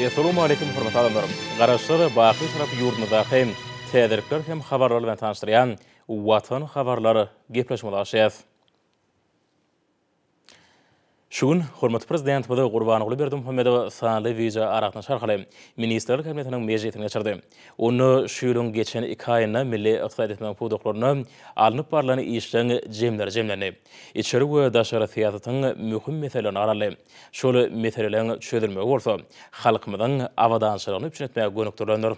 Essalawmaleýkim hormatly adamlar! Garaşsyz, baky Bitarap ýurdumyzdaky täzelikler hem habarlar bilen tanyşdyrýan Watan habarlar gepleşigimize başlaýarys. Şu gün hormatly Prezidentimiz Gurbanguly Berdimuhamedow sanly wideoaragatnaşyk arkaly Ministrler Kabinetiniň mejlisini geçirdi. Onda şu ýylyň geçen iki aýynda milli ykdysadyýetimiziň pudaklarynda alnyp barlan işleň jemleri jemlendi. Içeri we daşary syýasatyň möhüm meselelerine garaldy. Şol meseleleriň çözülmegi bolsa, halkymyzyň abadançylygyny üpjün etmäge gönükdirilendir.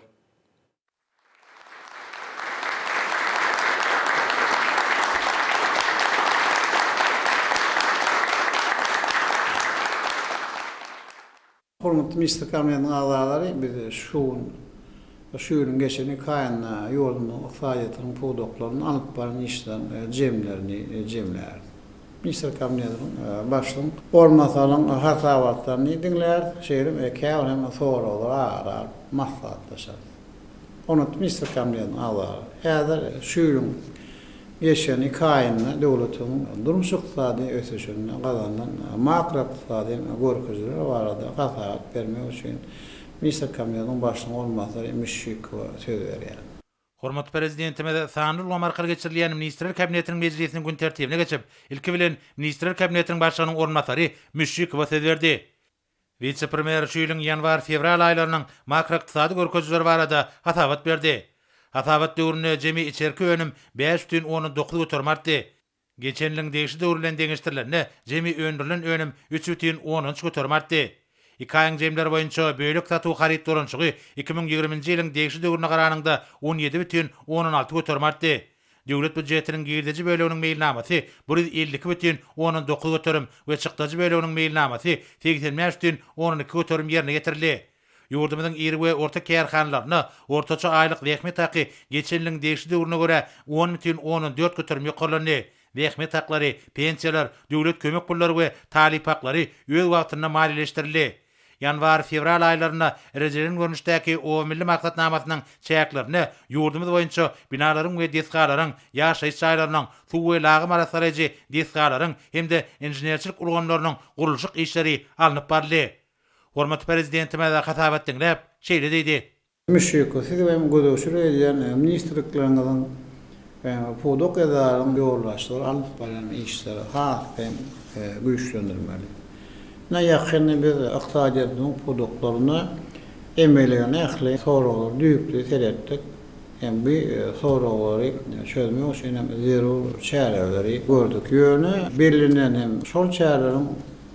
Hormatly Ministrler Kabinetiniň agzalary, biz şu gün, şu ýylyň geçen iki aýynda ýurdumyzyň ykdysadyýetiniň pudaklarynda alyp baran işleriň jemlerini jemläris. Ministrler Kabinetiniň Başlygyň orunbasarynyň hasabatlaryny diňläris, şeýle hem käbir hem soraglary ara alyp maslahatlaşarys. Hormatly Ministrler Kabinetiniň agzalary, häzir şu ýylyň Geçen iki aýynda döwletimiziň durmuş-ykdysady ösüşinde gazanylan makroykdysady görkezijiler barada hasabat bermek üçin Ministrler Kabinetiniň Başlygynyň orunbasary Müşşikowa söz berýär. Hormatly Prezidentimiz sanly ulgam arkaly geçirilýän Ministrler Kabinetiniň mejlisiniň gün tertibine geçip, ilki bilen Ministrler Kabinetiniň Başlygynyň orunbasary Müşşikowa söz berdi. Wise-premýer şu ýylyň ýanwar-fewral aýlarynyň makroykdysady görkezijileri barada hasabat berdi. Hasabat döwründe jemi içerki önüm 5,9 göterim artdy. Geçen ýylyň degişli döwri bilen deňeşdirilende, jemi öndürilen önüm 3,3 göterim artdy. Iki aýyň jemleri boýunça bölek satuw haryt dolanyşygy 2020-nji ýylyň degişli döwrüne garanyňda 17,6 göterim artdy. Döwlet býujetiniň girdeji böleginiň meýilnamasy 152,9 göterim we çykdajy böleginiň meýilnamasy 85,2 göterim ýerine ýetirildi. Ýurdumyzyň iri we orta kärhanalarynda ortaça aýlyk zähmet haky geçen ýylyň degişli döwrüne görä 10,4 göterim ýokarlandy. Zähmet haklary, pensiýalar, döwlet kömek pullary we talyp haklary öz wagtynda maliýeleşdirildi. Ýanwar-fewral aýlarynda rejelen görnüşdäki Oba milli maksatnamasynyň çäklerinde ýurdumyz boýunça binalaryň we desgalaryň, ýaşaýyş jaýlarynyň, suw we lagym arassalaýjy desgalaryň hem-de inženerçilik ulgamlarynyň gurluşyk işleri alnyp baryldy. Hormatly Prezidentimiz hasabat diňläp, şeýle diýdi. Müşşikow, siz hem gözegçilik edýän ministrlikleriňiziň we pudak edaralaryň ýolbaşçylary alyp barýan işleri has hem güýçlendirmeli. Ine, ýakynda biz ykdysadyýetimiziň pudaklarynda emele gelen ähli soraglary düýpli seretdik hem bu soraglary çözmek üçin hem zerur çäreleri gördük. Ýöne bellenen hem şol çäreleriň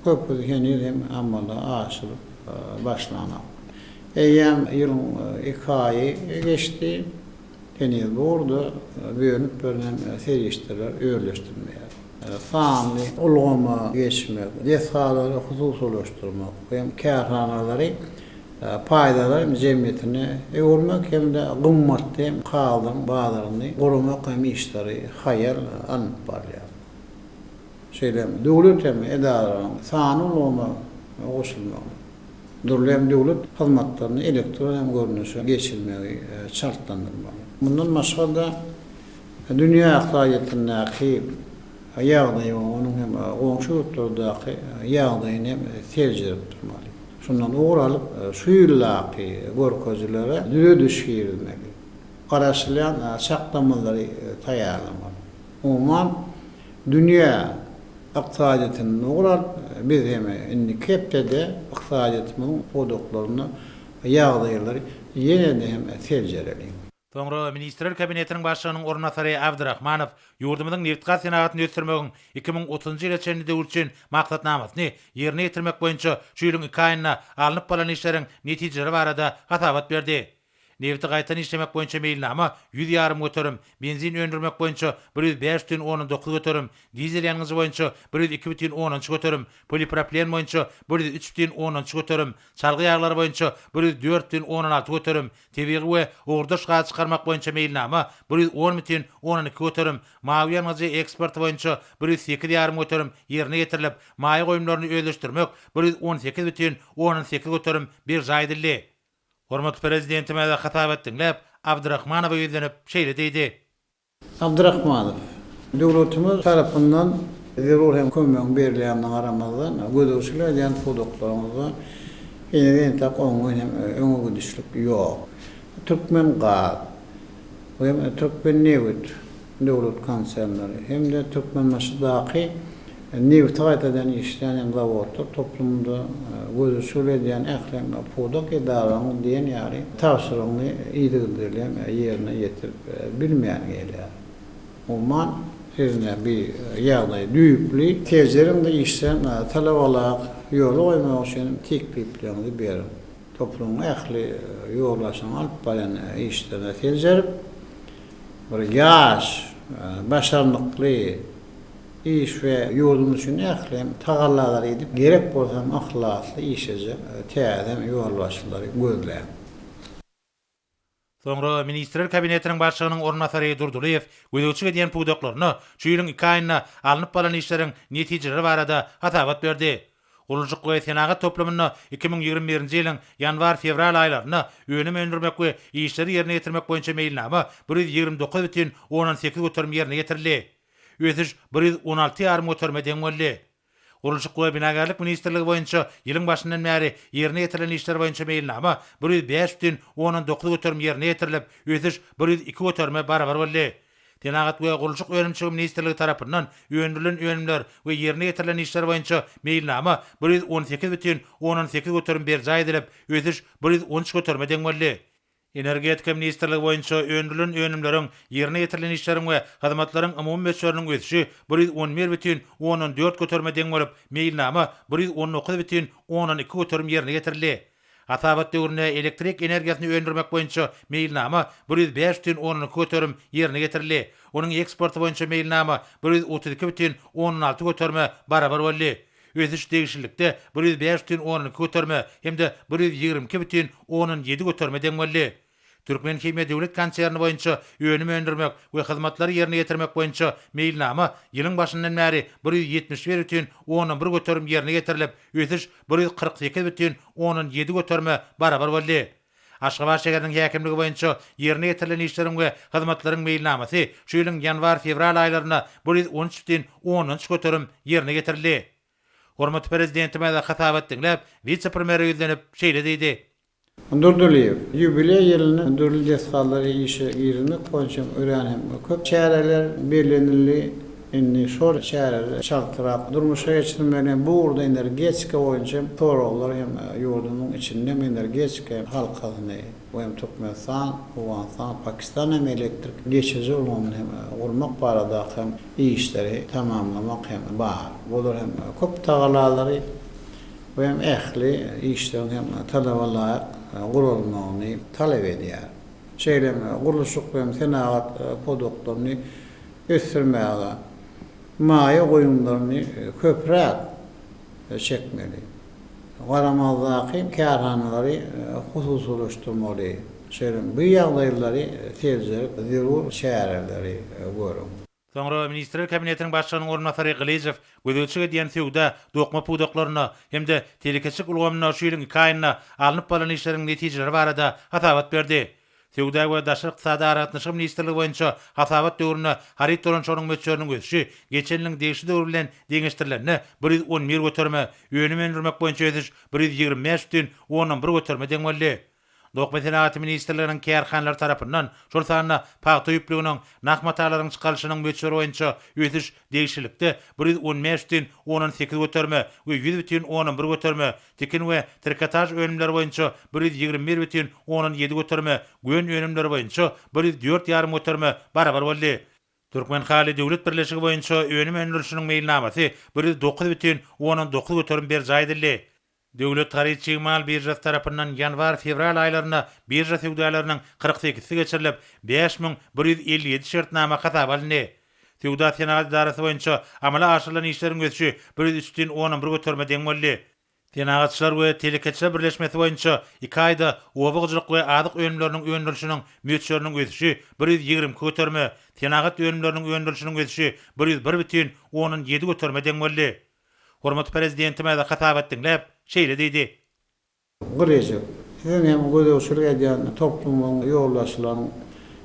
köpüsi heniz hem amala aşyrylyp başlanok. Eýýäm ýylyň iki aýy geçdi, heniz bu ugurda bölünip berlen serişdeler özleşdirilmeýär. Sanly ulgama geçmek, desgalary hususylaşdyrmak hem kärhanalary paýdarlar jemgyýetine öwürmek hem-de gymmatly kagyzyň bazaryny guramak hem işleri haýal alnyp barylýar. Şeýle hem döwlet hem edaralaryň sanly ulgama goşulmagy. Dürli hem döwlet hyzmatlaryny elektron hem görnüşe geçirmegi çaltlandyrmaly. Mundan başga-da, dünýä ykdysadyýetindäki ýagdaýy we onuň hem goňşy ýurtlardaky ýagdaýyny hem seljerip durmaly. Şundan ugur alyp, şu ýyldaky görkezijilere düzediş girizmeli. Garaşylýan çaklamalary taýýarlamaly. Umuman, dünýä Ykdysadyýetinden ugur alyp, biz hem indiki hepdede ykdysadyýetimiziň pudaklarynda ýagdaýlary ýene-de hem seljereliň. Soňra Ministrler Kabinetiniň Başlygynyň orunbasary Abdyrahmanow ýurdumyzyň nebitgaz senagatyny ösdürmegiň 2030-njy ýyla çenli döwür üçin maksatnamasyny ýerine ýetirmek boýunça şu ýylyň iki aýynda alnyp barlan işleriň netijeleri barada hasabat berdi. Nebiti gaýtadan işlemek boýunça meýilnama 100,5 göterim, benzin öndürmek boýunça 105,9 göterim, dizel ýangyjy boýunça 102,3 göterim, polipropilen boýunça 103,3 göterim, çalgy ýaglary boýunça 104,6 göterim, tebigy we ugurdaş gaz çykarmak boýunça meýilnama 110,2 göterim, mawy ýangyjy eksporty boýunça 108,5 göterim ýerine ýetirilip, maýa goýumlaryny özleşdirmek 118,8 göterim berjaý edildi. Hormatly Prezidentimiz hasabat diňläp, Abdyrahmanowa ýüzlenip, şeýle diýdi. Abdyrahmanow, döwletimiz tarapyndan zerur hem kömegiň berilýändigine garamazdan, gözegçilik edýän pudaklaryňyzda. Heniz entek oňyn hem öňe gidişlik ýok. Türkmengaz we Türkmennebit döwlet konsernleri hem-de Türkmenbaşydaky nebiti gaýtadan işleýän hem zawodlar toplumynda gözegçilik edýän ähli pudak edaralaryň diýen ýaly tabşyrygyny yzygiderli hem ýerine ýetirip bilmän gelýär. Umuman, siz-ä bi ýagdaýy düýpli seljeriň-de işleň, talabalaýyk ýola goýmak üçin teklipleriňizi beriň. Toplumyň ähli ýolbaşçynyň alyp barýan işlerini seljerip, bir ýaş, başarnykly, iş we ýurdumyz üçin ähli tagallalary edip, gerek bolsa hem yhlasly işlejek täze ýolbaşçylary gözläň. Soňra Ministrler Kabinetiniň Başlygynyň orunbasary Durdylyýew gözegçilik edýän pudaklarynda şu ýylyň iki aýynda alnyp barlan işleriň netijeleri barada hasabat berdi. Gurluşyk we senagat toplumynda 2021-nji ýylyň ýanwar-fewral aýlarynda önüm öndürmek we işleri ýerine ýetirmek boýunça meýilnama 129 bütin ondan sekiz göterim ýerine ýetirildi. Ösüş 116 ýarym göterime deň boldy. Gurluşyk we binagärlik ministrligi boýunça ýylyň başyndan bäri ýerine ýetirilen işler boýunça meýilnama 105 bütin 9% ýerine ýetirilip, ösüş 102 göterime barabar boldy. Senagat we gurluşyk önümçiligi ministrligi tarapyndan öndürilen önümler we ýerine ýetirilen işler boýunça meýilnama 118 bütin 8% berjaý edilip, ösüş 113 göterime deň boldy. Energetika ministrligi boýunça öndürilen önümleriň, ýerine ýetirilen işleriň we hyzmatlaryň umumy möçberiniň ösüşi 111 bütin ondan dört göterime deň bolup, meýilnama 119 bütin ondan iki göterim ýerine ýetirildi. Hasabat döwründe elektrik energiýasyny öndürmek boýunça meýilnama 105 bütin ondan iki göterim ýerine ýetirildi. Onuň eksporty boýunça meýilnama 132 bütin ondan alty göterime barabar boldy. Ösüş degişlilikde 105 bütin ondan iki göterime hem-de 122 bütin ondan ýedi göterime deň boldy. Türkmenhimiýa döwlet konserni boýunça önüm öndürmek we hyzmatlary ýerine ýetirmek boýunça meýilnama ýylyň başyndan bäri 171 bütin ondan bir göterim ýerine ýetirilip, ösüş 148 bütin ondan ýedi göterime barabar boldy. Aşgabat şäheriniň häkimligi boýunça ýerine ýetirilen işleriň we hyzmatlaryň meýilnamasy şu ýylyň ýanwar-fewral aýlarynda 113 bütin ondan üç göterim ýerine ýetirildi. Hormatly Prezidentimiz hasabat diňläp, wise-premýere ýüzlenip, şeýle diýdi. Durdylyýew, ýubileý ýylynda dürli desgalary işe girizmek boýunça örän hem köp çäreler bellenildi. Indi şol çäreleri çaltrak durmuşa geçirmeli. Bu ugurda energetika boýunça soraglar hem ýurdumyzyň içinde hem energetika halkasyny we hem Türkmenistan, Owganystan, Pakistan hem elektrik geçiriji ulgamyny hem gurmak baradaky hem işleri tamamlamak hem bar. Bular hem köp tagallalary we hem ähli işleriň hem talaba laýyk guralmagyny talap edýär. Şeýle hem gurluşyk hem senagat pudaklaryny ösdürmäge maýa goýumlaryny köpräk çekmeli. Garamazdaky kärhanalary hususylaşdyrmaly. Şeýle bu ýagdaýlary seljerip zerur çäreleri görüň. Soňra Ministrler Kabinetiniň Başlygynyň orunbasary Gylyjow gözegçilik edýän söwda, dokma pudaklarynda hem-de telekeçilik ulgamynda şu ýylyň iki aýynda alnyp barlan işleriň netijeleri barada hasabat berdi. Söwda we daşary ykdysady aragatnaşygy ministrligi boýunça hasabat döwründe haryt dolanyşygynyň möçberiniň ösüşi geçen ýylyň degişli döwri bilen deňeşdirilende 111 göterime, önüm öndürmek boýunça ösüş 125 bütin ondan bir göterime deň boldy. Dokma senagaty ministrliginiň kärhanalary tarapyndan, şol sanda pagta ýüplüginiň, nah matalaryň çykarylyşynyň möçberi boýunça ösüş degişlilikde 115 bütin ondan sekiz göterime we 100 bütin ondan bir göterime, Tikin we trikotaž önümleri boýunça 121 bütin ondan ýedi göterime, gön önümleri boýunça 104 ýarym göterime barabar boldy. Türkmenhaly döwlet birleşigi boýunça önüm öndürilişiniň meýilnamasy 109 bütin ondan dokuz göterim berjaý edildi. Döwlet haryt-çig mal biržasy tarapyndan ýanwar-fewral aýlarynda birža söwdalarynyň kyrk sekizisi geçirilip, 5157 şertnama hasaba alyndy. Söwda-senagat edarasy boýunça amala aşyrylan işleriň ösüşi 103 bütin ondan bir göterime deň boldy. Senagatçylar we telekeçiler birleşmesi boýunça iki aýda oba hojalyk we azyk önümleriniň öndürilişiniň möçberiniň ösüşi 122 göterime, senagat önümleriniň öndürilişiniň ösüşi 101 bütin ondan ýedi göterime deň boldy. Hormatly Prezidentimiz hasabat diňläp, şeýle diýdi. Gylyjow, siziň hem gözegçilik edýän toplumyň ýolbaşçylaryň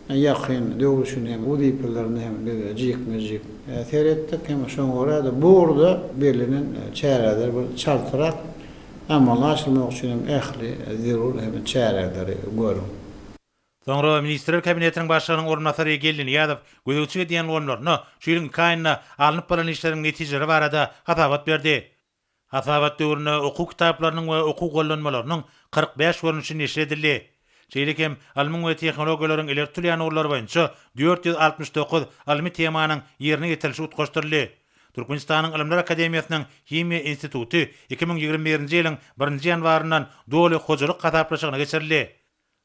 ýakyn döwrüşini hem wezipelerini hem biz jikme-jik seretdik hem şoňa görä-de bu ugurda bellenen çäreler bir çaltrak. Amala aşyrmak üçin hem ähli zerur hem çäreleri görüň. Soňra Ministrler Kabinetiniň Başlygynyň orunbasary Geldi Nyýazow gözegçilik edýän ulgamlarynda şu ýylyň iki aýynda alnyp barlan işleriň netijeleri barada hasabat berdi. Hasabat döwründe okuw kitaplarynyň we okuw gollanmalarynyň 45 görnüşi neşir edildi. Şeýle hem ylmyň we tehnologiýalaryň ileri tutulýan ugurlary boýunça 469 ylmy temanyň ýerine ýetirilişi utgaşdyryldy. Türkmenistanyň Ylymlar akademiýasynyň Himiýa instituty 2021-nji ýylyň birinji ýanwaryndan doly hojalyk hasaplaşygyna geçirildi.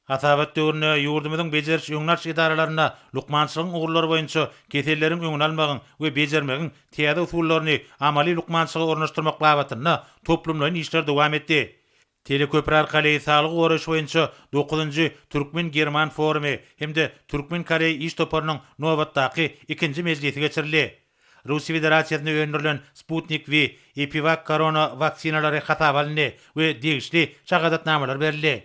Hasabat döwründe ýurdumyzyň bejeriş-öňüni alyş edaralarynda lukmançylygyň ugurlary boýunça keselleriň öňüni almagyň we bejermegiň täze usullaryny amaly lukmançylyga ornaşdyrmak babatynda toplumlaýyn işler dowam etdi. Teleköpri arkaly saglygy goraýyş boýunça dokuzynjy türkmen-german forumy hem-de türkmen-koreý iş toparynyň nobatdaky ikinji mejlisi geçirildi. Russiýa Federasiýasynda öndürilen Sputnik V, EpiVacCorona waksinalary hasaba alyndy we degişli şahadatnamalar berildi.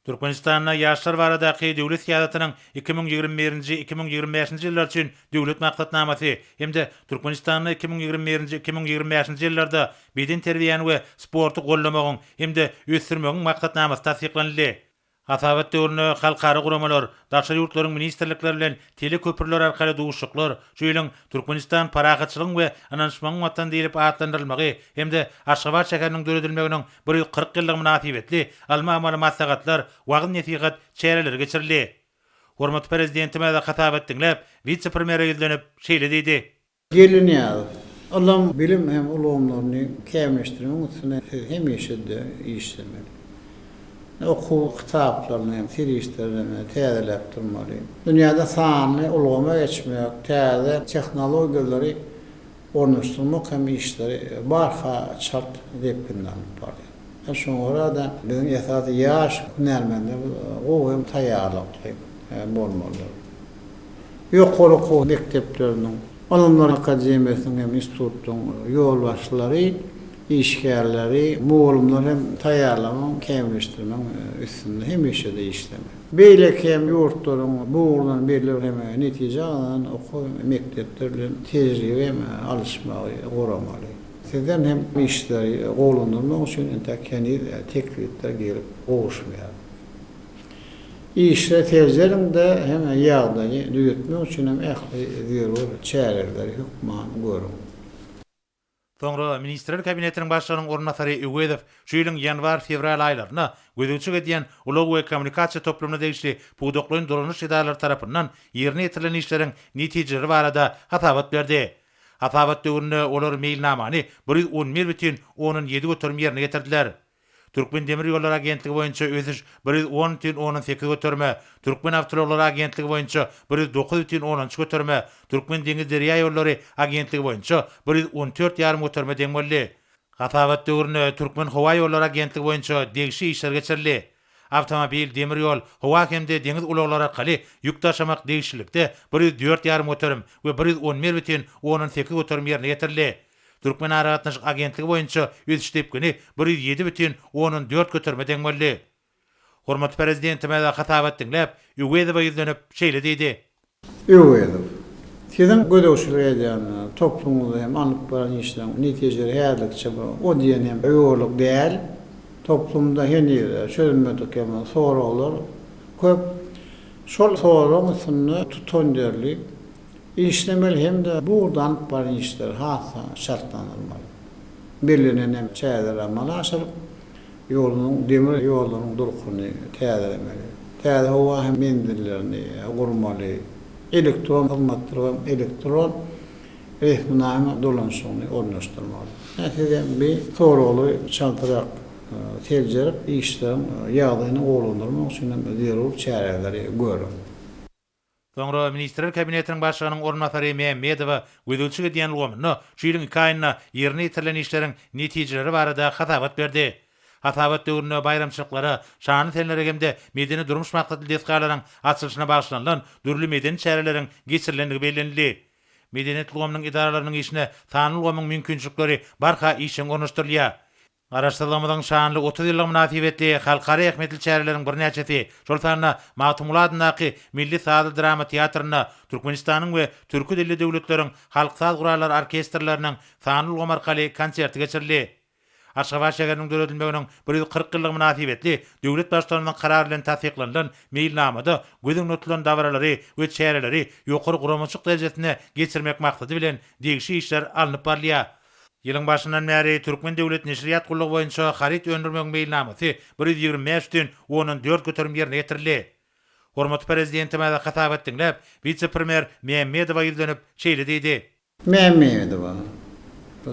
Türkmenistanda ýaşlar baradaky döwlet syýasatynyň 2021-nji, 2025-nji ýyllar üçin Döwlet maksatnamasy hem-de Türkmenistanda 2021-nji, 2025-nji ýyllarda bedenterbiýäni we sporty goldamagyň hem-de ösdürmegiň maksatnamasy tassyklanyldy. Hasabat döwründe halkara guramalar, daşary ýurtlaryň ministrlikleri bilen teleköprüler arkaly duşuşyklar, şu ýylyň Türkmenistan parahatçylygyň we ynanyşmagyň Watany diýlip atlandyrylmagy hem-de Aşgabat şäheriniň döredilmeginiň 140 ýyllygy mynasybetli ylmy-amaly maslahatlar, wagyz-nesihat çäreleri geçirildi. Hormatly Prezidentimiz hasabat diňläp, wise-premýere ýüzlenip, şeýle diýdi. Geldi Nyýazow, Ylym, bilim hem ulgamlaryny kämilleşdirmegiň üstünde siz hemişe-de işlemeli. Okuw kitaplaryny hem, serişdelerini hem täzeläp durmaly. Dünýäde sanly ulgama geçmek, täze tehnologiýalary ornaşdyrmak hem işleri barha çalt depginde alnyp barylýar. Şoňa görä-de, biziň esasy ýaş hünärmenlerimiz gowy hem taýýarlykly bolmalydyr. Ýokary okuw mekdepleriniň, Ylymlar akademiýasynyň hem institutyň ýolbaşçylary, işgärleri, mugallymlar hem taýýarlamagyň, kämilleşdirmegiň üstünde hemişe-de işlemeli. Beýleki hem ýurtlaryň bu ugurdan belli bir hem netije gazanan okuw mekdepleri bilen tejribe hem alyşmagy guramaly. Sizden hem işleri gowulandyrmak üçin entek heniz teklipler gelip gowuşmaýar. Işe seljeriň-de hem ýagdaýy düzetmek üçin hem ähli zerur çäreleri hökman görüň. Soňra Ministrler Kabinetiniň Başlygynyň orunbasary Öwezow şu ýylyň ýanwar-fewral aýlarynda gözegçilik edýän ulag we kommunikasiýa toplumyna degişli pudaklaýyn dolanyş edaralary tarapyndan ýerine ýetirilen işleriň netijeleri barada hasabat berdi. Hasabat döwründe olar meýilnamany 111 bütin ondan ýedi göterim ýerine ýetirdiler. Türkmendemirýollary agentligi boýunça ösüş 110 bütin ondan sekiz göterime, Türkmenawtoulaglary agentligi boýunça 109 bütin ondan üç göterime, Türkmendeňizderýaýollary agentligi boýunça 114 ýarym göterime deň boldy. Hasabat döwründe Türkmenhowaýollary agentligi boýunça degişli işler geçirildi. Awtomobil, demir ýol, howa hem-de deňiz ulaglary arkaly ýük daşamak degişlilikde 104 ýarym göterim we 111 bütin ondan sekiz göterim ýerine ýetirildi. Türkmenaragatnaşyk agentligi boýunça ösüş depgini 107 bütin ondan dört göterime deň boldy. Hormatly Prezidentimiz hasabat diňläp, Öwezowa ýüzlenip, şeýle diýdi. Öwezow, siziň gözegçilik edýän toplumyňyzda hem alnyp baran işleriň netijeleri häzirlikçe bir o diýen hem öwerlik däl. Toplumda heniz çözülmedik hem soraglar köp. Şol soragyň üstünde tutanýerli Işlemeli hem-de bu ugurda alyp baran işleri has-da çaltlandyrmaly. Bellenen hem çäreleri amala aşyryp, ýolunyň, demir ýollaryň durkuny täzelemeli. Täze howa hem menzillerini gurmaly. Elektron hyzmatlary hem elektron resminama dolanyşygyny ornaşdyrmaly. Siz hem bu soraglary çaltrak seljerip, işleriň ýagdaýyny gowulandyrmak üçin hem zerur çäreleri görüň. Soňra Ministrler Kabinetiniň Başlygynyň orunbasary Mämmedowa gözegçilik edýän ulgamynda şu ýylyň iki aýynda ýerine ýetirilen işleriň netijeleri barada hasabat berdi. Hasabat döwründe baýramçylyklara, şanly senelere hem-de medeni-durmuş maksatly desgalaryň açylyşyna bagyşlanylan dürli medeni çäreleriň geçirilendigi bellenildi. Medeniýet ulgamynyň edaralarynyň işine sanly ulgamyň mümkinçilikleri barha işjeň ornaşdyrylýar. Garaşsyzlygymyzyň şanly 30 ýyllygy mynasybetli halkara ähmiýetli çäreleriň birnäçesi, şol sanda Magtymguly adyndaky Milli sazly-drama teatrynda Türkmenistanyň we türki dilli döwletleriň halk saz gurallary orkestrleriniň sanly ulgam arkaly konserti geçirildi. Aşgabat şäheriniň döredilmeginiň 140 ýyllygy mynasybetli döwlet Baştutanymyzyň Karary bilen tassyklanylan meýilnamada göz öňünde tutulan dabaralary we çäreleri ýokary guramaçylyk derejesinde geçirmek maksady bilen degişli işler alnyp barylýar. Ýylyň başyndan bäri Türkmen döwlet neşirýat gullugy boýunça haryt öndürmegiň meýilnamasy 125 bütin ondan 4 göterim ýerine ýetirildi. Hormatly Prezidentimiz hasabat diňläp, wise-premýer Mämmedowa ýüzlenip, şeýle diýdi. Mämmedowa,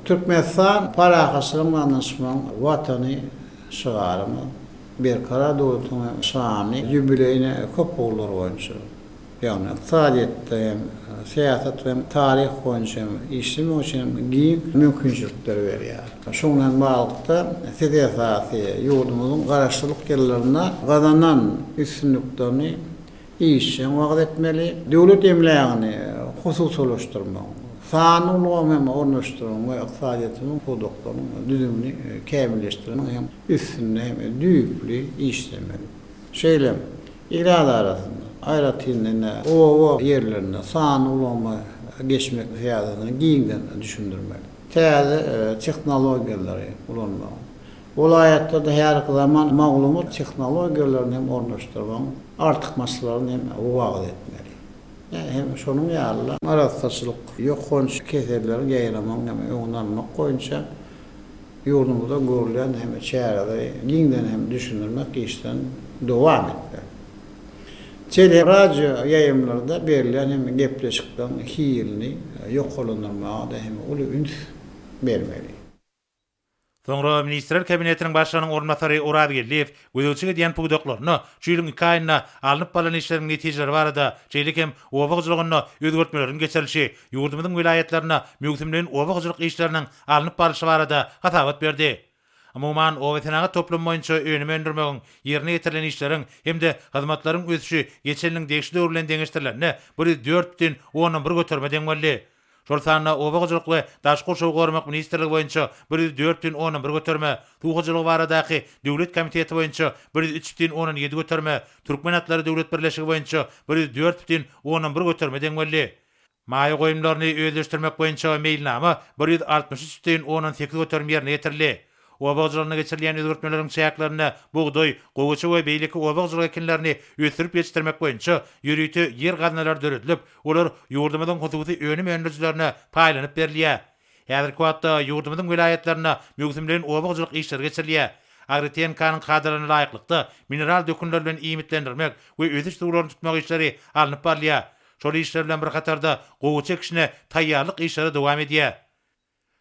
Türkmenistan parahatçylygyň we ynanyşmagyň Watany şygarymyz, Berkarar döwletiň hem şanly ýubileýine köp ugurlar boýunça, ýagny ykdysadyýetde hem, syýasat hem, taryh boýunça hem işlemek üçin hem giň mümkinçilikleri berýär. Şunuň bilen baglylykda, siz esasy ýurdumyzyň Garaşsyzlyk ýyllarynda gazanan üstünliklerini işjeň wagyz etmeli, döwlet emlägini hususylaşdyrmagyň, sanly ulgamy hem ornaşdyrmagyň we ykdysadyýetimiziň pudaklarynyň düzümini kämilleşdirmegiň hem üstünde hem düýpli işlemeli. Şeýle hem, ilat arasynda, aýratyn-da indi oba ýerlerinde sanly ulgama geçmek syýasatyny giňden düşündirmeli. Täze tehnologiýalary ulanmagyň, Welaýatlarda häzirki zaman maglumat tehnologiýalaryny hem ornaşdyrmagyň artykmaçlyklaryny hem wagyz etmeli. Hem şonuň ýaly-da, arassaçylyk, ýokanç keselleriň ýaýramagyň hem öňüni almak boýunça ýurdumyzda görülýän hem çäreleri giňden hem düşündirmek işlerini dowam etmeli. Tele, radio ýaýlymlarda berilýän hem gepleşikleriň hilini ýokarlandyrmaga-da hem uly üns bermeli. Soňra Ministrler Kabinetiniň Başlygynyň orunbasary Oraz Geldiýew gözegçilik edýän pudaklarynda şu ýylyň iki aýynda alnyp barlan işleriň netijeleri barada, şeýle hem oba hojalygynda özgertmeleriň geçirilişi, ýurdumyzyň welaýatlarynda möwsümleýin oba hojalyk işleriniň alnyp barlyşy barada hasabat berdi. Umuman, obasenagat toplumy boýunça önüm öndürmegiň, ýerine ýetirilen işleriň hem-de hyzmatlaryň ösüşi geçen ýylyň degişli döwri bilen deňeşdirilende 104 bütin ondan bir göterime deň boldy. Şol sanda Oba hojalyk we daşky gurşawy goramak ministrligi boýunça 104 bütin ondan bir göterime, Suw hojalygy baradaky döwlet komiteti boýunça 103 bütin ondan ýedi göterime, Türkmen atlary döwlet birleşigi boýunça 104 bütin ondan bir göterime deň boldy. Maýa goýumlaryny özleşdirmek boýunça meýilnama 163 bütin ondan sekiz göterim ýerine ýetirildi. Oba hojalygynda geçirilýän özgertmeleriň çäklerinde bugdaý, gowaça we beýleki oba hojalyk ekinlerini ösdürip ýetişdirmek boýunça ýörite ýer gaznalary döredilip, olar ýurdumyzyň hususy önüm öndürijilerine paýlanyp berilýär. Häzirki wagtda ýurdumyzyň welaýatlarynda möwsümleýin oba hojalyk işleri geçirilýär. Agrotehnikanyň kadalaryna laýyklykda, mineral dökünler bilen iýmitlendirmek we ösüş suwlaryny tutmak işleri alnyp barylýar. Şol işler bilen bir hatarda gowaça ekişine taýýarlyk işleri dowam edýär.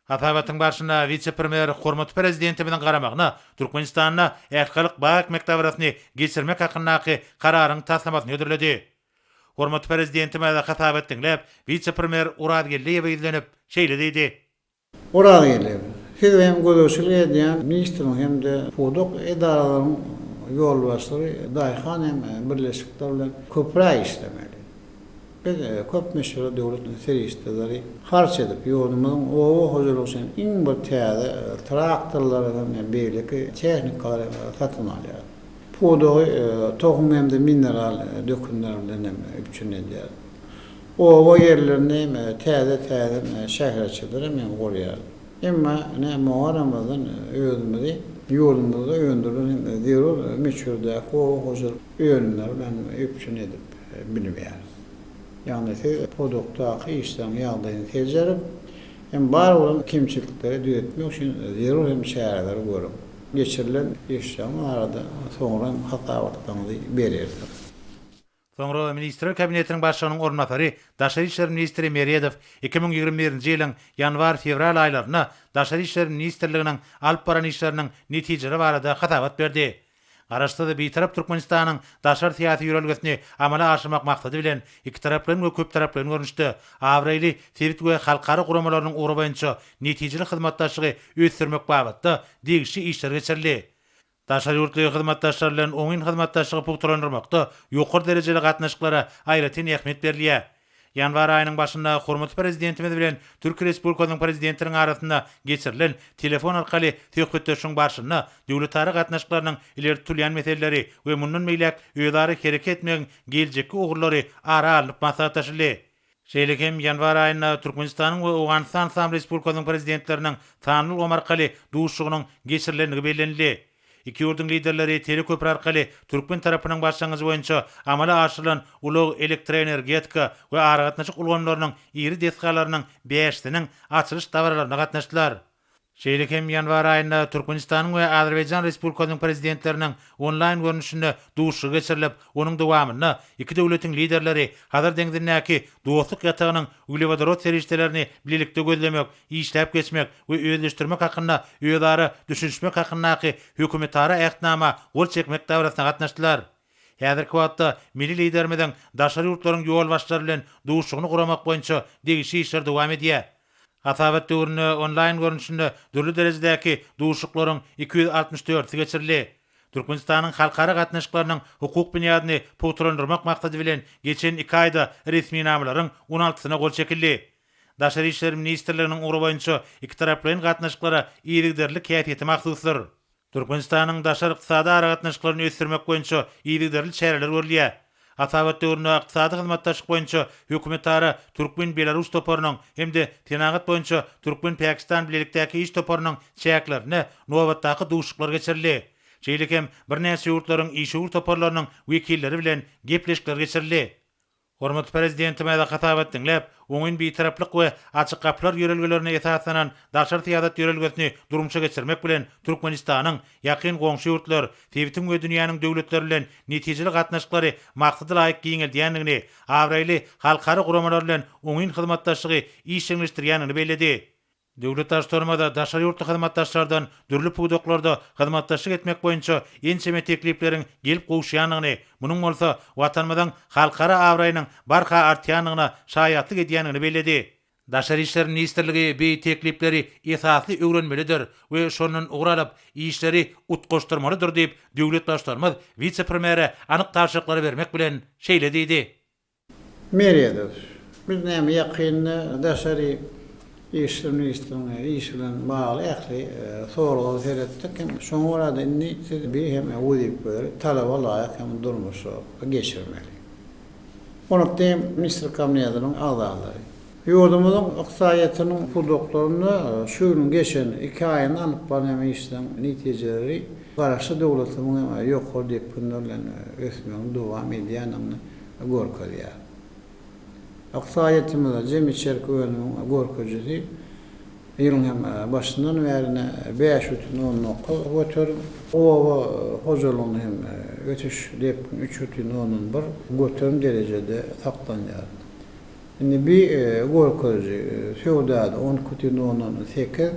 Hasabatyň barşynda wise-premýer hormatly Prezidentimiziň garamagyna Türkmenistanda ählihalk bag ekmek dabarasyny geçirmek hakyndaky Kararyň taslamasyny hödürledi. Hormatly Prezidentimiz hasabat diňläp, wise-premýer Orazgeldiýewe ýüzlenip, şeýle diýdi. Orazgeldiýew, siz hem gözegçilik edýän ministriň hem-de pudak edaralaryň ýolbaşçylary daýhan hem birleşikler bilen köpräk işlemeli. Biz köp möçberde döwlet serişdeleri harç edip, ýurdumyzyň oba hojalygy üçin iň bir täze traktorlary hem beýleki tehnikalary satyn alýarys. Pudagy tohum hem-de mineral dökünler bilen hem üpjün edýäris. Oba ýerlerinde hem täze-täze şäherçeler hem gurýarys. Emma ine muňa garamazdan özümizi ýurdumyzda öndürilen hem zerur möçberdäki oba hojalyk önümleri bilen üpjün edip bilmeýäris. Ýagny siz pudakdaky işleriň ýagdaýyny seljerip, hem bar bolan kemçilikleri düzetmek üçin zerur hem çäreleri görüň. Geçirilen işleriň barada soňra hem hasabatlaryňyzy berersiňiz. Soňra Ministrler Kabinetiniň Başlygynyň orunbasary, daşary işler ministri Meredow 2021-nji ýylyň ýanwar-fewral aýlarynda Daşary işler ministrliginiň alyp baran işleriniň netijeleri barada hasabat berdi. Garaşsyz, Bitarap Türkmenistanyň daşary syýasy ýörelgesini amala aşyrmak maksady bilen, ikitaraplaýyn we köptaraplaýyn görnüşde abraýly sebit we halkara guramalarynyň ugry boýunça netijeli hyzmatdaşlygy ösdürmek babatda degişli işler geçirildi. Daşary ýurtly hyzmatdaşlar bilen oňyn hyzmatdaşlygy pugtalandyrmakda ýokary derejeli gatnaşyklara aýratyn ähmiýet berilýär. Ýanwar aýynyň başynda hormatly Prezidentimiz bilen Türkiýe Respublikasynyň Prezidentiniň arasynda geçirilen telefon arkaly söhbetdeşligiň barşynda döwletara gatnaşyklarynyň ileri tutulýan meseleleri we mundan beýläk özara hereket etmegiň geljekki ugurlary ara alnyp maslahatlaşyldy. Şeýle hem ýanwar aýynda Türkmenistanyň we Owganystan Yslam Respublikasynyň Prezidentleriniň sanly ulgam arkaly duşuşygynyň geçirilendigi bellenildi. Iki ýurduň Liderleri teleköpri arkaly türkmen tarapynyň başlangyjy boýunça amala aşyrylan ulag, elektroenergetika we aragatnaşyk ulgamlarynyň iri desgalarynyň bäşisiniň açylyş dabaralaryna gatnaşdylar. Şeýle hem ýanwar aýynda Türkmenistanyň we Azerbaýjan Respublikasynyň Prezidentleriniň onlaýn görnüşinde duşuşygy geçirilip, onuň dowamynda iki döwletiň Liderleri Hazar deňzindäki Dostluk ýatagynyň uglewodorod serişdelerini bilelikde gözlemek, işläp geçmek we özleşdirmek hakynda özara düşünişmek hakyndaky Hökümetara Ähtnama gol çekmek dabarasyna gatnaşdylar. Häzirki wagtda milli Liderimiziň daşary ýurtlaryň ýolbaşçylary bilen duşuşygyny guramak boýunça degişli işler dowam edýär. Hasabat döwründe onlaýn görnüşinde dürli derejedäki duşuşyklaryň 264-si geçirildi. Türkmenistanyň halkara gatnaşyklarynyň hukuk binýadyny pugtalandyrmak maksady bilen geçen iki aýda resminamalaryň on altysyna gol çekildi. Daşary işler ministrliginiň ugry boýunça ikitaraplaýyn gatnaşyklara yzygiderlilik häsiýeti mahsusdyr. Türkmenistanyň daşary ykdysady aragatnaşyklaryny ösdürmek boýunça yzygiderli çäreler görülýär. Hasabat döwründe ykdysady hyzmatdaşlyk boýunça hökümetara türkmen-belarus toparynyň hem-de senagat boýunça türkmen-pakistan bilelikdäki iş toparynyň çäklerinde nobatdaky duşuşyklar geçirildi. Şeýle hem birnäçe ýurtlaryň işewür toparlarynyň wekilleri bilen gepleşikler geçirildi. Hormatly Prezidentimiz hasabat diňläp, oňyn Bitaraplyk we Açyk gapylar ýörelgelerine esaslanan daşary syýasat ýörelgesini durmuşa geçirmek bilen, Türkmenistanyň ýakyn goňşy ýurtlar, sebitiň we dünýäniň döwletleri bilen netijeli gatnaşyklary maksada laýyk giňeldýändigini, abraýly halkara guramalar bilen oňyn hyzmatdaşlygy işjeňleşdirýändigini belledi. Döwlet Baştutanymyz daşary ýurtly hyzmatdaşlardan dürli pudaklarda hyzmatdaşlyk etmek boýunça ençeme teklipleriň gelip gowuşýandygyny, munuň bolsa Watanymyzyň halkara abraýynyň barha artýandygyna şaýatlyk edýändigini belledi. Daşary işler ministrligi bi teklipleri esasly öwrenmelidir we şondan ugur alyp, işleri utgaşdyrmalydyr diýip, döwlet Baştutanymyz wise-premýere anyk tabşyryklary bermek bilen şeýle diýdi. Meredow, Biz näme ýakynda daşary işler ministriniň işi bilen bagly ähli soraglara seretdik hem şoňa görä-de indi siz bir hem wezipeleri talaba laýyk hem durmuşa geçirmeli. Hormatly ministr kabinetiniň agzalary! Ýurdumyzyň ykdysadyýetiniň pudaklarynda şu ýylyň geçen iki aýynda alnyp barylýan işleriň netijeleri Garaşsyz döwletimiziň hem ýokary depginler bilen ösmegini dowam edýändigini görkezýär. Ykdysadyýetimizde jemi içerki önümiň görkezijisi ýylyň hem başyndan bäri 5,9 göterim, oba hojalygynda hem ösüş depgini 3,1 göterim derejede saklanýar. Indi bi görkeziji söwdada 12,8,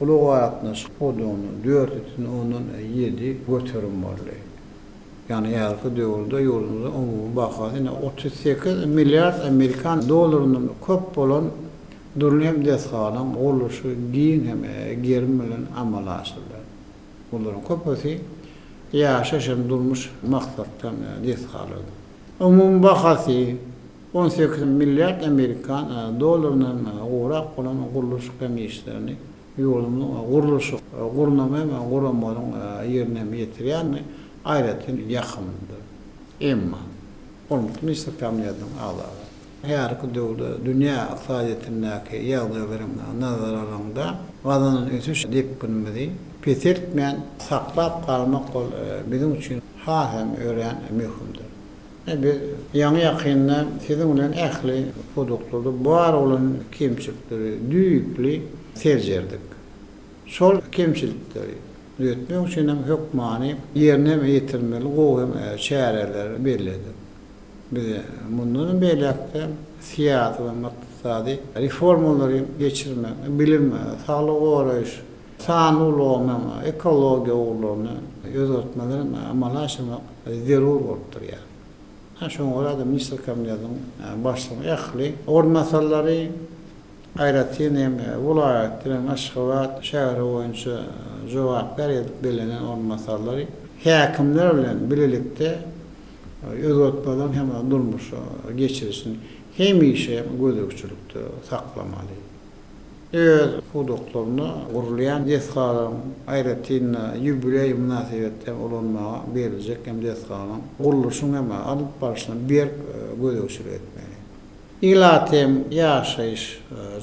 ulag-aragatnaşyk pudagynda 4,7 göterim boldy. Ýagny häzirki döwürde ýurdumyzda umumy bahasy ine 38 milliard amerikan dollaryndan köp bolan dürli hem desgalaryň gurluşy giň hem gerim bilen amala aşyrylýar. Bularyň köpüsi ýaşaýyş hem durmuş maksatly hem desgalardyr. Umumy bahasy 18 milliard amerikan dollaryndan gowrak bolan gurluşyk hem işlerini Ýurdumyzyň gurluşyk, gurnama hem guramalaryň ýerine hem ýetirýäni aýratyn ýakymlydyr. Emma, hormatly Ministrler Kabinetiniň agzalary, häzirki döwürde dünýä ykdysadyýetindäki ýagdaýlary nazara alanyňda, gazanan ösüş depginimizi peseltmän saklap galmak ol biziň üçin has hem örän möhümdir. Biz ýaňy-ýakynda siziň bilen ähli pudaklarda bar bolan kemçilikleri düýpli seljerdik. Şol kemçilikleri düzetmek üçin hem hökmany ýerine ýetirmeli gowy hem çäreleri belledik. Biz mundan beýläk-de syýasy we ykdysady reformalary geçirmek, bilim, saglygy goraýyş, sanly ulgam hem ekologiýa ugurlarynda özgertmeleri amala aşyrmak zerur bolup durýar. Şoňa görä-de Ministrler Kabinetiniň Başlygynyň ähli orunbasarlary, aýratyn hem welaýatlar hem Aşgabat şäheri boýunça jogapkär edip bellenen orunbasarlary häkimler bilen bilelikde özgertmeleriň hem durmuşa geçirilişini hemişe gözegçilikde saklamaly. Öz pudaklarynda gurulýan desgalaryň, aýratyn-da, ýubileý mynasybetli hem ulanmaga beriljek hem desgalaryň gurluşyň hem alyp barşyna berk gözegçilik etmeli. Ilat hem ýaşaýyş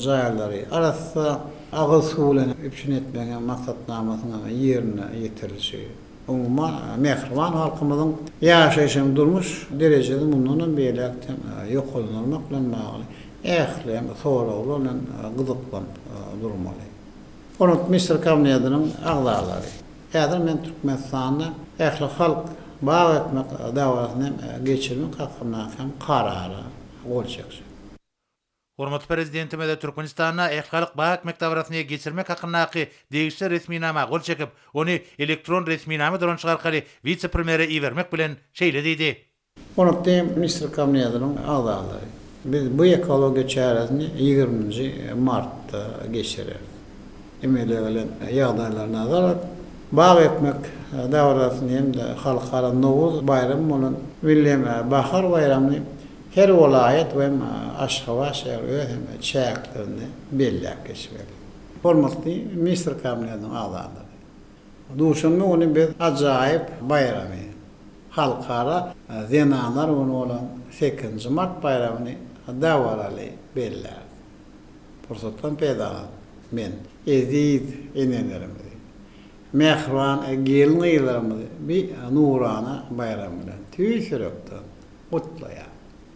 jaýlary arassa agyz suw bilen üpjün etmegiň maksatnamasynyň ýerine ýetirilişi, umuman, mähriban halkymyzyň ýaşaýyş hem durmuş derejesini mundan hem beýläk-de ýokarlandyrmak bilen bagly ähli hem soraglar bilen gyzyklanyp durmaly. Hormatly Ministrler Kabinetiniň agzalary! Häzir men Türkmenistanda ählihalk bag ekmek dabarasyny hem geçirmek hakyndaky hem Karara gol çekjek. Hormatly Prezidentimiz Türkmenistanda ählihalk bag ekmek dabarasyny geçirmek hakyndaky degişli resminama gol çekip, ony elektron resminama dolanyşygy arkaly wise-premýere ibermek bilen şeýle diýdi. Hormatly Ministrler Kabinetiniň agzalary! Biz bu ekologiýa çäresini ýigriminji martda geçireris. Emele gelen ýagdaýlary nazara alyp, bag ekmek dabarasyny hem-de Halkara Nowruz baýramy bolan Milli bahar baýramyny her welaýat we hem Aşgabat şäheri öz hem çäklerinde belläp geçmeli. Hormatly Ministrler Kabinetiniň agzalary! Duşenbe güni biz ajaýyp baýramy, Halkara zenanlar güni bolan sekizinji mart baýramyny dabaraly belläris. Pursatdan peýdalanyp, men eziz enelerimizi, mähriban gelin-gyzlarymyzy bi nurana baýram bilen tüýs ýürekden gutlaýan.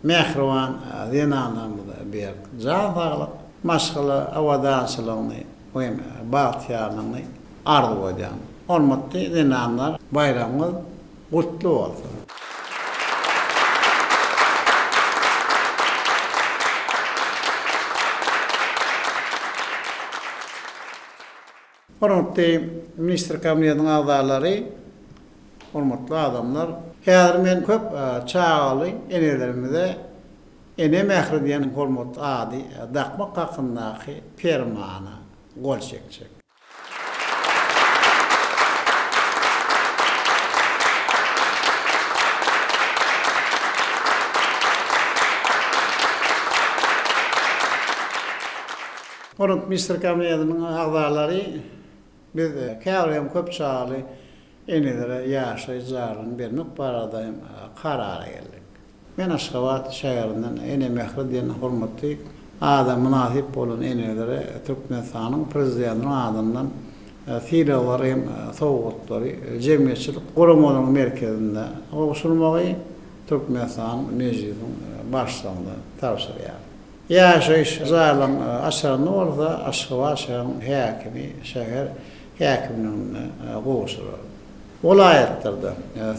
Mähriban zenanlarymyza berk jan saglyk, maşgala abadançylygyny we bagtyýarlygyny arzuw edýän. Hormatly zenanlar, baýramyňyz gutly bolsun! Hormatly Ministrler Kabinetiniň agzalary, Hormatly adamlar! Häzir men köp çagaly enelerimize Ene mähri diýen hormatly ady dakmak hakyndaky Permana gol çekjek. Hormatly Ministrler Kabinetiniň agzalary, biz käbir hem köp çagaly Enelere ýaşaýyş jaýlaryny bermek barada hem karara geldik. Men Aşgabat şäherinden Ene mähri diýen hormatly ada mynasyp bolan enelere Türkmenistanyň Prezidentiniň adyndan sylaglary hem sowgatlary jemgyýetçilik guramalaryň merkezinde gowşurmagy Türkmenistanyň Mejlisiniň Başlygyna tabşyrýaryn. Ýaşaýyş jaýlaryň açaryny bolsa Aşgabat şäheriniň häkimi şäher häkimligine gowşurar. Welaýatlarda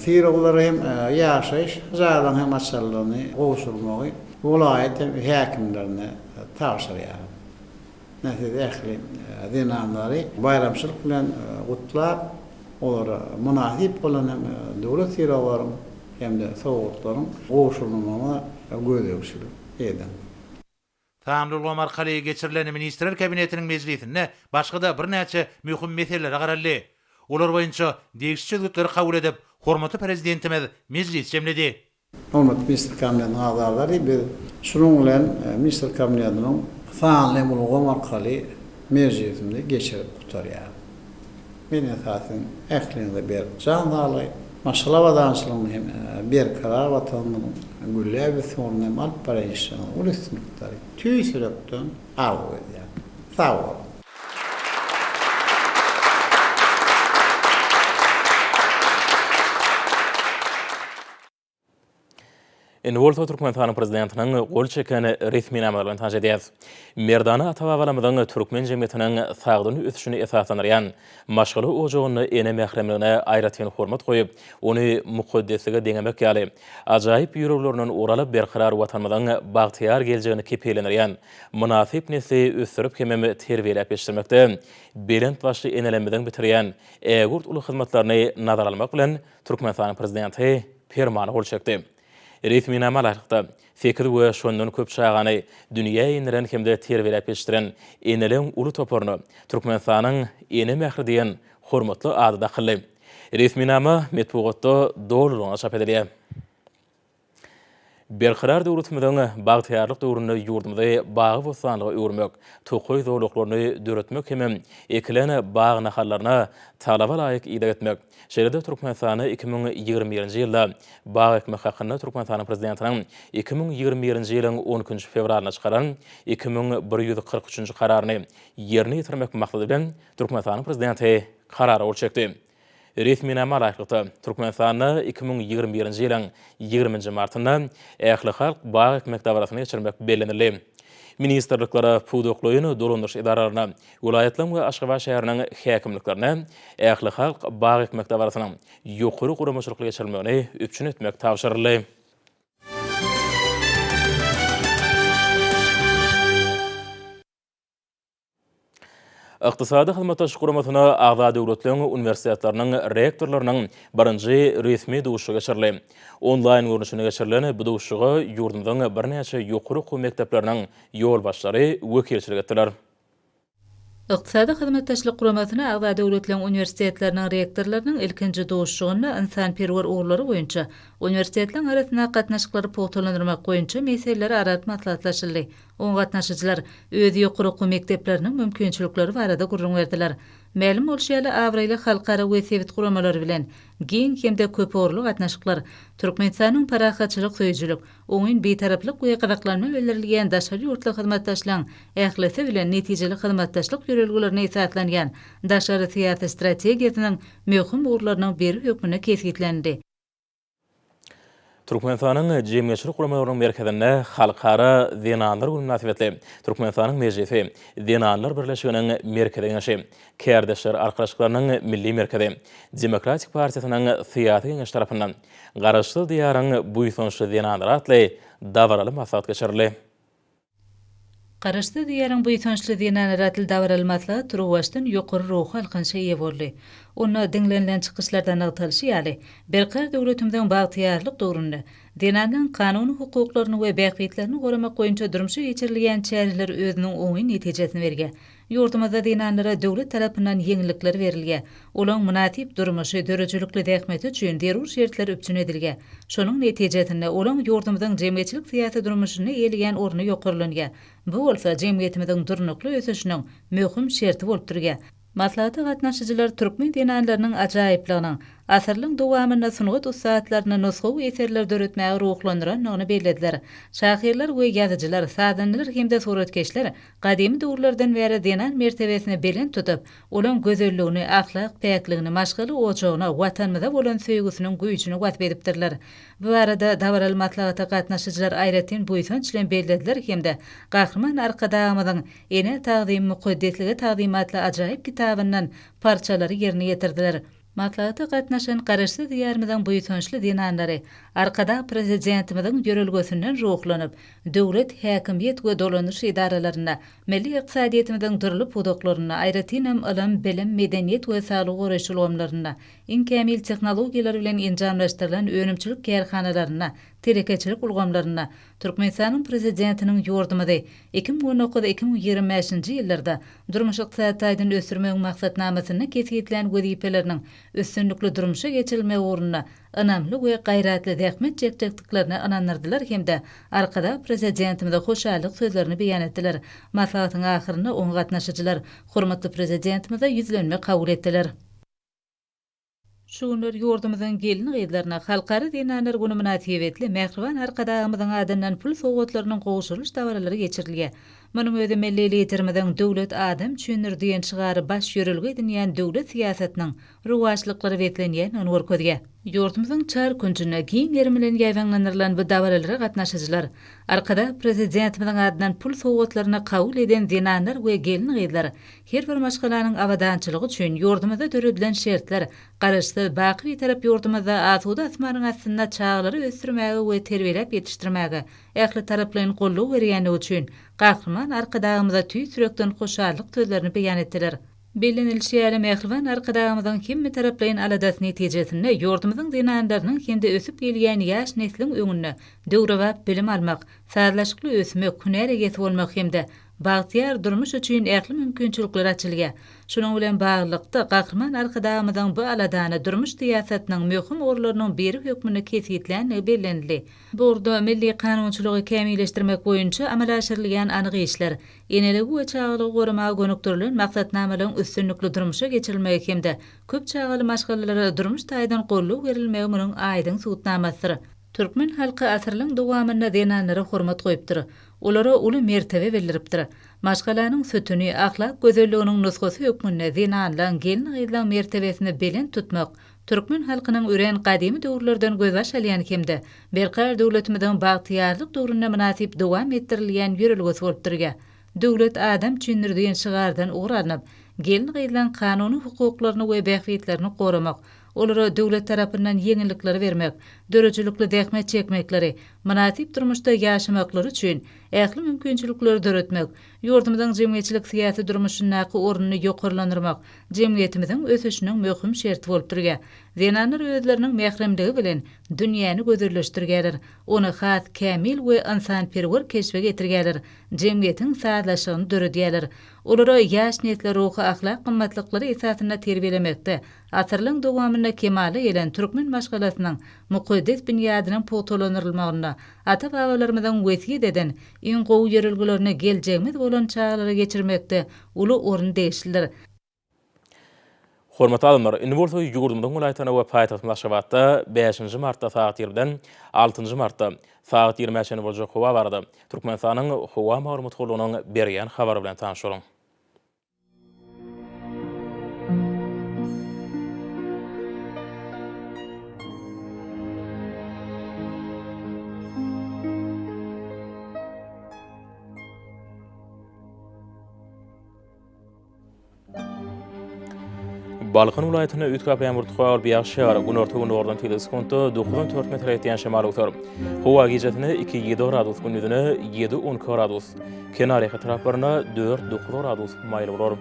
sylaglary hem ýaşaýyş jaýlaryň hem açarlaryny gowşurmagy welaýat hem häkimlerine tabşyrýaryn. Men sizi ähli zenanlary baýramçylyk bilen gutlap, olara mynasyp bolan hem döwlet sylaglaryň hem-de sowgatlaryň gowşurylmagyna gözegçilik ediň. Sanly ulgam arkaly geçirilen Ministrler Kabinetiniň mejlisinde başga-da birnäçe möhüm meselelere garaldy. Olar boýunça degişli çözgütleri kabul edip, hormatly Prezidentimiz mejlisi jemledi. Hormatly Ministrler Kabinetiniň agzalary, biz şunuň bilen Ministrler Kabinetiniň sanly ulgam arkaly mejlisimizi geçirip gutarýarys. Men esasan ähliňize berk jan saglygy, maşgala abadançylygyny hem berkarar Watanymyzyň gülläp ösmeginde hem alyp barýan işleriňizde uly üstünlikleri tüýs ýürekden arzuw edýän. Sag boluň! Indi bolsa Türkmenistanyň Prezidentiniň gol çeken resminamalary bilen tanyş edýäris. Merdana ata-babalarymyzyň türkmen jemgyýetiniň sagdyn ösüşini esaslandyrýan maşgala ojagynda ene mähremligine aýratyn hormat goýup, ony mukaddeslige deňemek ýaly ajaýyp ýörelgelerinden ugur alyp berkarar Watanymyzyň bagtyýar geljegini kepillendirýän mynasyp nesli ösdürip hemem terbiýeläp ýetişdirmekde belent başly enelerimiziň bitirýän ägirt uly hyzmatlaryny nazara almak bilen Türkmenistanyň Prezidenti Permana gol çekdi. Resminama laýyklykda, sekiz we şondan köp çagany dünýä indiren hem-de terbiýeläp ýetişdiren eneleň uly toparyna Türkmenistanyň Ene mähri diýen hormatly ady dakyldy. Resminama metbugatda dolulygyna çap edilýär. Berkarar döwletimiziň bagtyýarlyk döwründe ýurdumyzy bagy-bossanlyga öwürmek, tokaý zolaklaryny döretmek hemem ekilen bag nahallaryna talaba laýyk ideg etmek, şeýle-de Türkmenistanda 2021-nji ýylda bag ekmek hakynda Türkmenistanyň Prezidentiniň 2021-nji ýylyň on ikinji fewralynda çykaran 2143-nji Kararyny ýerine ýetirmek maksady bilen Türkmenistanyň Prezidenti Karara gol çekdi. Resminama laýyklykda, Türkmenistanda 2021-nji ýylyň ýigriminji martynda ählihalk bag ekmek dabarasyny geçirmek bellenildi. Ministrliklere, pudaklaýyn dolandyryş edaralaryna, welaýatlaryň we Aşgabat şäheriniň häkimliklerine ählihalk bag ekmek dabarasynyň ýokary guramaçylykly geçirilmegini üpjün etmek tabşyryldy. Ykdysady Hyzmatdaşlyk Guramasyna agza döwletleriň uniwersitetleriniň rektorlarynyň birinji resmi duşuşygy geçirildi. Onlaýn görnüşinde geçirilen bu duşuşyga ýurdumyzyň birnäçe ýokary okuw mekdepleriniň ýolbaşçylary wekilçilik etdiler. Ykdysady Hyzmatdaşlyk Guramasyna agza döwletleriň uniwersitetleriniň rektorlarynyň ilkinji duşuşygynda ynsanperwer ugurlary boýunça uniwersitetleriň arasyndaky gatnaşyklary pugtalandyrmak boýunça meseleler ara alyp maslahatlaşyldy. Oňa gatnaşyjylar öz ýokary okuw mekdepleriniň mümkinçilikleri barada gürrüň berdiler. Mälim bolşy ýaly, abraýly halkara we sebit guramalary bilen giň hem-de köpugurly gatnaşyklar Türkmenistanyň parahatçylyk söýüjilik, oňyn Bitaraplyk we gyzyklanma bildirilýän daşary ýurtly hyzmatdaşlaryň ählisi bilen netijeli hyzmatdaşlyk ýörelgelerine esaslanýan daşary syýasy strategiýasynyň möhüm ugurlarynyň biri hökmünde kesgitlenildi. Türkmenistanyň Jemgyýetçilik guramalarynyň merkezinde Halkara zenanlar güni mynasybetli Türkmenistanyň Mejlisi, Zenanlar birleşiginiň Merkezi Geňeşi, Kärdeşler arkalaşyklarynyň Milli merkezi, Demokratik partiýasynyň Syýasy geňeşi tarapyndan Garaşsyz Diýaryň buýsançly zenanlary atly dabaraly maslahat geçirildi. Garaşsyz Diýaryň buýsançly zenanlary atly dabaraly maslahat turuwbaşdan ýokary ruhy galkynyşa eýe boldy. Onda diňlenilen çykyşlarda nygtalyşy ýaly, Berkarar döwletimiziň bagtyýarlyk döwründe zenanlaryň kanuny hukuklaryny we bähbitlerini goramak boýunça durmuşa geçirilýän çäreler özüniň oňyn netijesini berýär. Ýurdumyzda zenanlara döwlet tarapyndan ýeňillikler berilýär. Olaň mynasyp durmuşy, döredijilikli zähmeti üçin zerur şertler üpjün edilýär. Şonuň netijesinde, olaň ýurdumyzyň jemgyýetçilik-syýasy durmuşynda eýeleýän orny ýokarlanýar. Bu bolsa jemgyýetimiziň durnukly ösüşiniň möhüm şerti bolup durýar. Maslahata gatnaşyjylar türkmen zenanlarynyň ajaýyplygynyň asyrlaryň dowamynda sungat ussatlaryny nusgawy eserler döretmäge ruhlandyrandygyny bellediler. Şahyrlar we ýazyjylar, sazandalar hem-de suratkeşler Gadymy döwürlerden bäri zenan mertebesini belent tutup, olaň gözelligini, ahlak päkligini, maşgala ojagyna, Watanymyza bolan söýgüsiniň güýjüni wasp edipdirler. Bu barada dabaraly maslahata gatnaşyjylar aýratyn buýsanç bilen bellediler hem-de Gahryman Arkadagymyzyň Enä tagzym, mukaddeslige tagzym atly ajaýyp kitabyndan parçalary ýerine ýetirdiler. Maslahata gatnaşan Garaşsyz Diýarymyzyň buýsançly zenanlary Arkadag Prezidentimiziň ýörelgesinden ruhlanyp, döwlet, häkimiýet we dolandyryş edaralarynda, milli ykdysadyýetimiziň dürli pudaklarynda, aýratynam ylym, bilim, medeniýet we saglygy goraýyş ulgamlarynda, iň kämil tehnologiýalar bilen enjamlaşdyrylan önümçilik kärhanalarynda, telekeçilik ulgamlarynda Türkmenistanyň Prezidentiniň ýurdumyzy 2019, 2025-nji ýyllarda durmuş-ykdysady taýdan ösdürmegiň maksatnamasynda kesgitlän wezipeleriniň üstünlikli durmuşa geçirilmegi ugrunda ynamly we gaýratly zähmet çekjekdiklerine ynandyrdylar hem-de Arkadag Prezidentimize hoşallyk sözlerini beýan etdiler. Maslahatyň ahyrynda oňa gatnaşyjylar hormatly Prezidentimize ýüzlenme kabul etdiler. Şu günler ýurdumyzyň gelin-gyzlaryna Halkara zenanlar güni mynasybetli mähriban Arkadagymyzyň adyndan pul sowgatlarynyň gowşurylyş dabaralary geçirilýär. Munuň özi milli Liderimiziň Döwlet adam üçindir diýen şygary baş ýörelge edinýän döwlet syýasatynyň rowaçlyklara beslenýändigini görkezýär. Ýurdumyzyň çar künjünde giň gerim bilen ýaýbaňlandyrylan bu dabaralara gatnaşyjylar, Arkadag Prezidentimiziň adyndan pul sowgatlaryny kabul eden zenanlar we gelin-gyzlar Her bir maşgalanyň abadançylygy üçin ýurdumyzda döredilen şertler, Garaşsyz, baky Bitarap ýurdumyzda asuda asmanyň astynda çagalary ösdürmäge we terbiýeläp ýetişdirmäge ähli taraplaýyn goldaw berýändigi üçin Gahryman Arkadagymyza tüýs ýürekden hoşallyk sözlerini beýan etdiler. Bellenilişi ýaly, mähriban Arkadagymyzyň hemmetaraplaýyn aladasy netijesinde ýurdumyzyň zenanlarynyň hem-de ösüp gelýän ýaş nesliň öňünde döwrebap bilim almak, sazlaşykly ösmek, hünär eýesi bolmak hem-de. bagtyýar durmuş üçin ähli mümkinçilikler açylýar. Şunuň bilen baglylykda, Gahryman Arkadagymyzyň bu aladany durmuş syýasatynyň möhüm ugurlarynyň biri hökmünde kesgitländigi bellenildi. Bu ugurda milli kanunçylygy kämilleşdirmek boýunça amala aşyrylýan anyk işler, eneligi we çagalygy goramaga gönükdirilen maksatnamalaryň üstünlikli durmuşa geçirilmegi hem-de köp çagaly maşgalalara durmuş taýdan goldaw berilmegi munuň aýdyň subutnamasydyr. Türkmen halky asyrlaryň dowamynda zenanlara hormat goýupdyr, olara uly mertebe bildiripdir. Maşgalanyň sütüni, ahlak gözelliginiň nusgasy hökmünde zenanlaryň, gelin-gyzlaryň mertebesini belent tutmak türkmen halkynyň örän gadymy döwürlerden gözbaş alýan hem-de Berkarar döwletimiziň bagtyýarlyk döwründe mynasyp dowam etdirilýän ýörelgesi bolup durýar. Döwlet adam üçindir diýen şygardan ugur alnyp, gelin-gyzlaryň kanuny hukuklaryny we bähbitlerini goramak, olara döwlet tarapyndan ýeňillikleri bermek, döredijilikli zähmet çekmekleri, mynasyp durmuşda ýaşamaklary üçin ähli mümkinçilikleri döretmek, ýurdumyzyň jemgyýetçilik-syýasy durmuşyndaky ornuny ýokarlandyrmak jemgyýetimiziň ösüşiniň möhüm şerti bolup durýar. Zenanlar özleriniň mähremligi bilen dünýäni gözelleşdirýärler, ony has kämil we ynsanperwer keşbe getirýärler, jemgyýetiň sazlaşygyny döredýärler. Olara ýaş nesli ruhy-ahlak gymmatlyklary esasynda terbiýelemekde asyrlaryň dowamynda kemala gelen türkmen maşgalasynyň mukaddes binýadynyň pugtalandyrylmagynda ata-babalarymyzyň wesýet eden iň gowy ýörelgelerini geljegimiz bolan çagalara geçirmekde uly orun degişlidir. Hormatly adamlar, indi bolsa ýurdumyzyň welaýatlarynda we paýtagtymyz Aşgabatda bäşinji martda sagat ýigrimiden altynjy martda sagat ýigrimä çenli boljak howa barada Türkmenistanyň Howa maglumat gullugynyň berýän habary bilen tanyş boluň. Balkan welaýatynda üýtgäp ýagmyr tugar, ýagyş ýagar. Günorta-gündogardan tizligi sekuntda dokuzdan dört metre ýetýän şemal öwser. Howa gijesine iki, ýedi gradus, gündizine ýedi, 12 gradus. Kenarýaka etraplarynda dört, dokuz gradus maýyl bolar.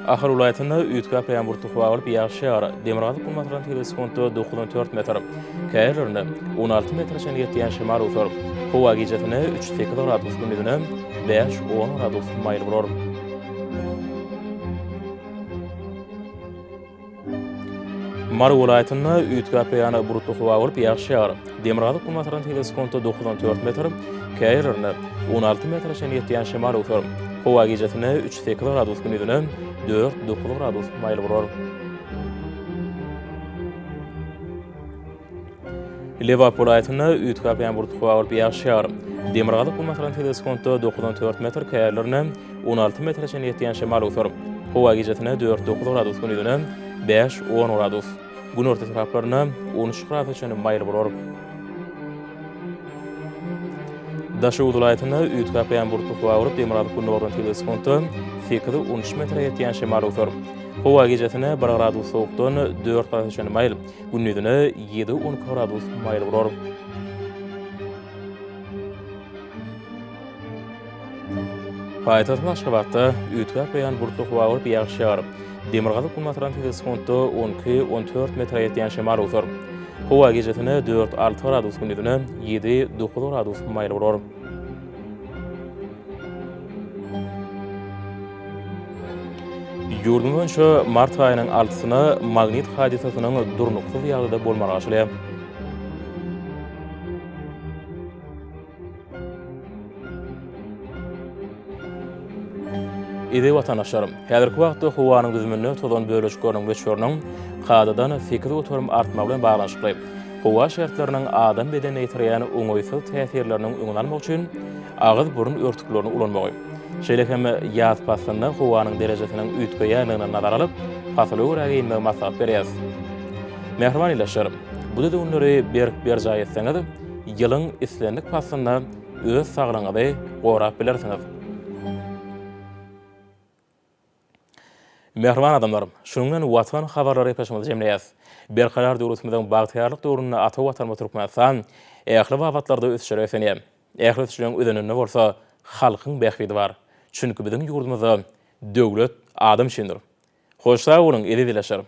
Ahal welaýatynda üýtgäp durýan bulutly howa bolup, ýagyş ýagar. Demirgazyk-günbatardan tizligi sekuntda 9-14 metr, käýerlerinde 16 metre çenli ýetýän şemal öwser. Howa gijesine üç-sekiz gradus, gündizine bäş-on gradus maýyl bolar. Mary welaýatynda üýtgäp durýan bulutly howa bolup, ýagyş ýagar. Demirgazyk-günbatardan tizligi sekuntda 9-14 metr, käýerlerinde 16 metre çenli ýetýän şemal öwser. Howa gijesine üç-sekiz gradus, gündizine dört-dokuz gradus maýyl bolar. Lebap welaýatynda üýtgäp ýan bulutly howa bolup, ýagyş ýagar. Demirgazyk-günbatardan tizligi sekuntda 9-14 metr, käýerlerinde 16 metre çenli ýetýän şemal öwser. Howa gijesine dört-dokuz gradus, gündizine bäş-on gradus. Günorta etraplarynda 13 gradusa çenli maýyl bolar. Daşoguz welaýatynda üýtgäp ýan bulutly howa bolup, demirgazyk-gündogardan tizligi sekuntda sekiz-on üç metre ýetýän şemal öwser. Howa gijesine bir gradus sowukdan dört gradusa çenli maýyl. Gündizine ýedi-on iki gradus maýyl bolar. Paýtagtymyz Aşgabatda üýtgäp durýan bulutly howa bolup, ýagyş ýagar. Demirgazyk-günbatardan tizligi sekuntda 12, 14 metre ýetýän şemal öwser. Howa gijesine dört, alty gradus, gündizine ýedi, dokuz gradus maýyl bolar. Ýurdumyz boýunça mart aýynyň altysyna magnit hadysasynyň durnuksyz ýagdaýda bolmagy garaşylýar. Eziz watandaşlar, häzirki wagtda howanyň düzüminde tozan bölejikleriniň möçberiniň kadadan 8% artmagy bilen baglanyşykly howa şertleriniň adam bedenine ýetirýän oňaýsyz täsirleriniň öňüni almak üçin agyz-burun örtüklerini ulanmagy, şeýle hem ýaz paslynda howanyň derejesiniň üýtgeýändigini nazara alyp, pasyla görä geýinmegi maslahat berýäris. Mähriban ildeşler, bu düzgünleri berk berjaý etseňiz, ýylyň islendik paslynda öz saglygyňyzy gorap bilersiňiz. Mähriban adamlar, şunuň bilen Watan habarlary gepleşigimizi jemleýäris. Berkarar döwletimiziň bagtyýarlyk döwründe ata Watanymyz Türkmenistan ähli babatlarda ösüşlere beslenýär. Ähli ösüşleriň özeninde bolsa halkyň bähbidi bar. Çünki biziň ýurdumyzda döwlet adam üçindir. Hoş sag boluň, eziz ildeşler!